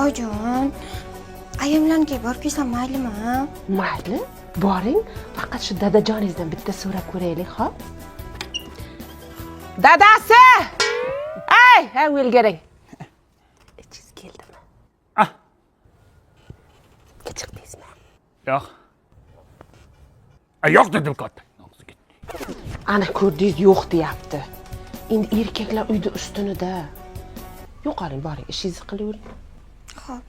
Oyijon, ayamlarnikiga borib kelsam maylimi? Mayli, boring, faqat shu dadajoningizdan bitta so'rab ko'raylik, xo'p? Dadasi! Ey, ha, o'lgaring. Ichingiz keldimi? Ah. Chiqdingizmi? Yo'q. Yo'q dedim katta. Ana ko'rdingiz, yo'q deyapti. Endi erkaklar uyda ustunida. Yo'qoling, boring, ishingizni qilavering. Xo'p.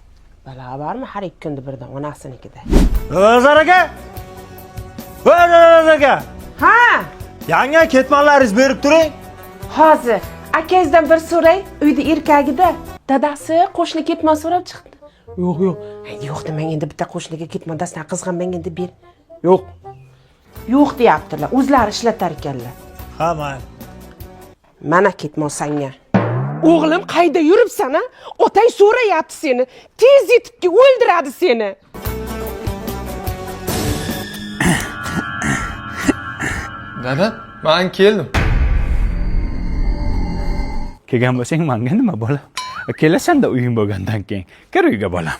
Balo bormi har ikki kunda birdan onasinikida. Nazar aka! Voy Nazar aka! Ha, Yangi ketmanlaringizni berib turing. Hozir akangizdan bir so'ray, uyda erkagida. Dadasi qo'shni ketmon so'rab chiqdi. Yo'q, yo'q. Ay, yo'q demang, endi bitta qo'shniga ketmon dastan qizg'anmang endi ber. Yo'q. Yo'q deyaptilar, o'zlari ishlatar ekanlar. Ha, mayli. Mana ketmon sanga. O'g'lim, qayda yuribsan a? Otang so'rayapti seni. Tez yetib kel, o'ldiradi seni. Dada, men keldim. Kelgan bo'lsang manga nima bolam? Kelasan-da uying bo'lgandan keyin. Kir uyga bolam.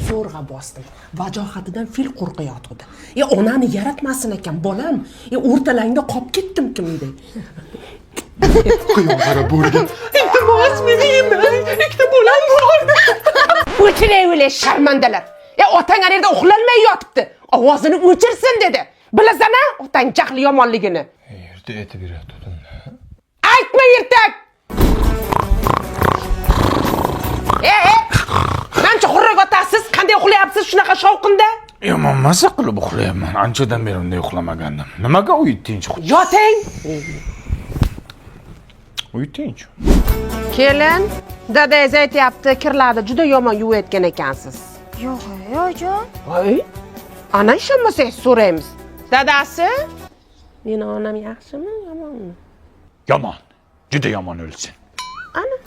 Zo'rg'a bosdim. Vajohatidan fil qo'rqayotgandi. E onani yaratmasin ekan bolam. E o'rtalangda qolib ketdim kimday. Quyonqara bo'lgan. Iltimos meni yemang. Ikkita bolam bor. O'chiray sharmandalar. E otang ana yerda uxlolmay yotibdi. Ovozini o'chirsin dedi. Bilasan-a otang jahli yomonligini. Erta aytib berayotgandim. Aytma ertak. E, mancha xurrak otasiz, qanday uxlayapsiz shunaqa shovqinda? Yomon maza qilib uxlayapman. Anchadan beri unday uxlamagandim. Nimaga uy tinch? Yoting. Uy tinch. Kelin, dadangiz aytyapti, kirlarni juda yomon yuvayotgan ekansiz. Yo'q, oyijon. Voy, ana ishonmasangiz so'raymiz. Dadasi, meni onam yaxshimi, yomonmi? Yomon. Juda yomon o'lsin. Ana,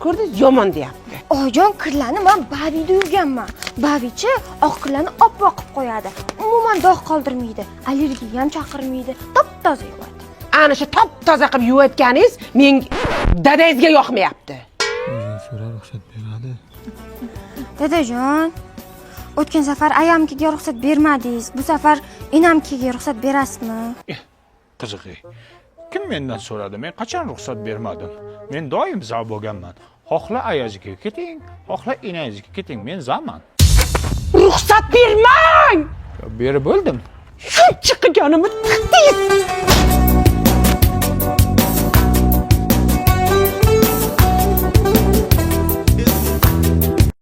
ko'rdingiz, yomon deyapti. Oyijon, kirlarni men Bavida yuvganman. Bavichi oq kirlarni oppoq qilib qo'yadi. Umuman dog' qoldirmaydi, allergiya ham chaqirmaydi, top-toza yuvadi. Ana shu top-toza qilib yuvayotganingiz men dadangizga yoqmayapti. O'zing so'ra, ruxsat beradi. Dadajon, o'tgan safar ayamkiga ruxsat bermadingiz. Bu safar enamkiga ruxsat berasizmi? Qiziqi. Kim mendan so'radi? Men qachon ruxsat bermadim? Men doim za bo'lganman. Xohla ayaziga keting, xohla enangizga keting, men zaman. Ruxsat bermang! Berib bo'ldim. Shuncha qilganimni tiqdingiz.